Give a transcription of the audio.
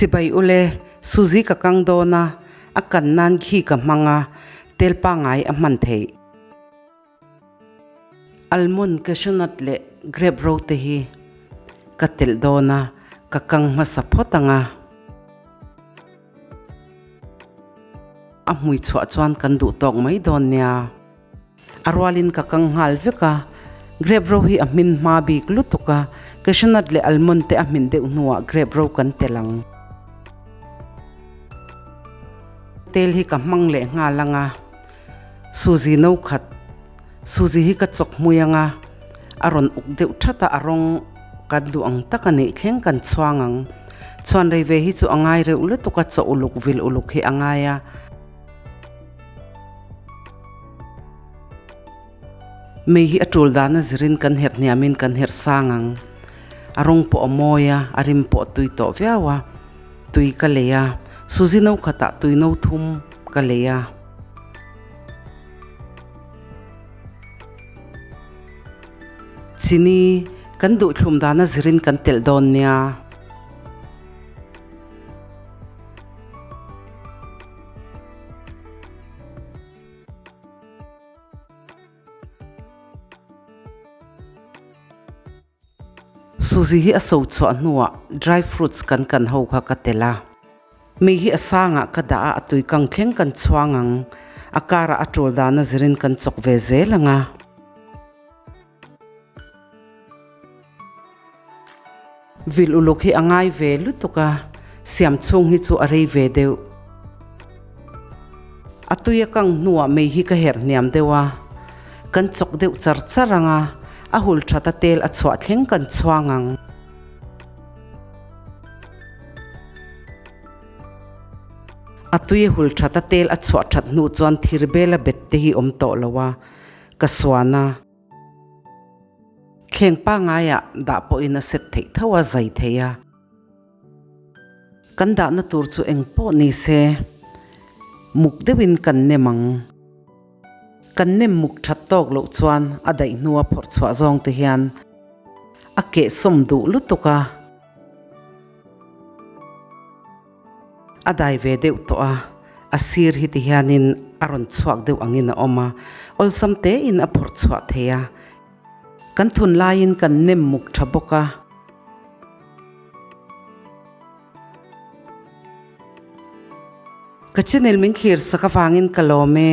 Chibai ule, Suzi ka kang dawn a, a kan nan khi ka hmang a, tel pangai a hman theih. Almond, cashew nut leh grape ro te hi ka telh dawn a, ka kang hmasa phawt ang a. A hmui chhuah chuan kan duh tawk mai dawn nia. A rualin ka kang nghal vek a, grape ro hi a hmin hma bik lutuk a, cashew nut leh almond te a hmin deuh hnuah grape ro kan telh ang. Tel hi ka hmang leh nghal ang a, suzi no khat, suzi hi ka chawk hmui ang a, a rawn uk deuh that a, a rawng kan duh ang tak a neih thleng kan chhuang ang. Chhuan rei ve hi chu a ngai reuh lutuk a, chaw uluk vil uluk hi a ngai a. Mei hi a tul dana zirin kan herh hniamin kan herh sang ang. A rawng pawh a mawi a, a rim pawh a tui tawh viau a. Tui ka lei a, suzi no khatah tui no thum ka lei a. Chini, kan duhthlum dana zirin kan telh dawn nia. Suzi hi a so chhuah hnuah dry fruits kan kan ho kha ka telh a. Mei hi a sangah ka dah a, a tui kang thleng kan chhuang ang. A karah a tul dana zirin kan chawk ve zel ang a. Vil uluk hi a ngai ve lutuk a, siam chhung hi chu a rei ve deuh. A tui a kang hnuah mei hi ka herh hniam deuh a, kan chawk deuh char char ang a, a hul that a tel a chhuah thleng kan chhuang ang. A tui a hul that a tel a chhuah that hnu chuan thir bel a bet te hi awm tawh lo a, ka suan a. Thleng pangaiah dah pawhin a set theih tho a, zai thei a. Kan dahna tur chu eng pawh ni se, muk deuhin kan nem ang. Kan nem muk that tawk loh chuan a daih hnua phawrh chhuah zawng te hian a kehsawm duh lutuk a. A dai ve deuh tawh a, a sir hi ti hianin a rawn chhuak deuh angin a awm a, awlsam tein a phawrh chhuah thei a. Kan thun laiin kan nem muk tha bawk a. Ka channel min thlir sak avangin ka lawm e.